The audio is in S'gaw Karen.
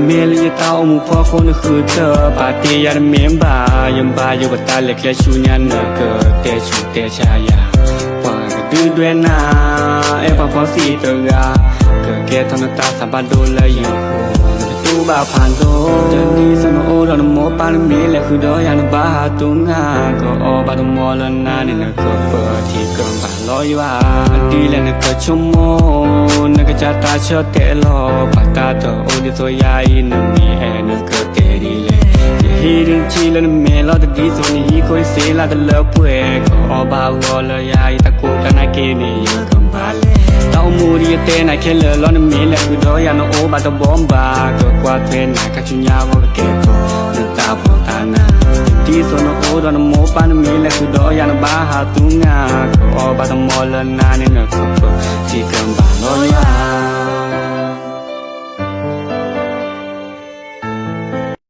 မ့ၢ်လၢယတၢ်အိၣ်မူဖီခိၣ်နဃုထၢ ပာ်တ့ၢ်ယၤတမ့ၢ်ဘၣ်, ယဘၣ်ယိၣ်ပတၢ်လဲၤကျဲဆူညါ နကတဲဆူးတဲဆါယၤ, ပှၤကဒုၣ်ဒွဲၣ်နၤ, အဲၣ်ပှၤဖီသံးတဂၤ, ကကဲထီၣ်နတၢ်သးဘၣ်ဒိလၢယိၤဃိ, နတတူၢ်ဘၣ်ဖးဒိၣ်, ဒ်သိးနအိၣ်ဒီးနမိၢ်ပၢ်နမ့ၢ်လဲၤဃုာ်ဒီးယၤနဘၣ်ဟးသူနၤ, ကအီၣ်ဘၣ်တမီလၢနၤန့ၣ် နကပၢထံကမၤလီၤယွၤ, ဒ်လဲၣ်နကဆိကမိၣ်, နကစၢ်တၢ်ဆၢတဲာ်လီၤ, ပှၤတၢ်တအိၣ်ဒ်သိးယၤအံၤ နမ့ၢ်အဲၣ်နကတဲဒ်လဲၣ်, ယဟံးဒုးထံလၢနမဲာ်လီၤ, တဒ်သိးနဟံးခိၣ်ယသ့လၢတလၢပှဲၤ, ကအီၣ်ဘၣ်အဂီၢ်လၢယၤအံၤ တၢ်ကိးတၢ်နာ်က့န့ၣ် ယကဘၣ်လဲၤ, တၢ်အိၣ်မူဒ်ယတဲနၤခဲလၢာ်လီၤ, နမ့ၢ်လဲၤဃုာ်ဒီးယၤနအိၣ်ဘၣ်တဘီဘၣ်, ကကွၢ်ထွဲနၤခါဆူညါအဂီၢ် ကကဲထီၣ်နတၢ်ဖှီၣ်တၢ်နး, ဒ်သိးနအိၣ်ဒီးနမိၢ်ပၢ်နမ့ၢ်လဲၤဃုာ်ဒီးယၤနဘၣ်ဟးသူနၤ, ကအီၣ်ဘၣ်တမီလၢနၤန့ၣ် နကပၢထံက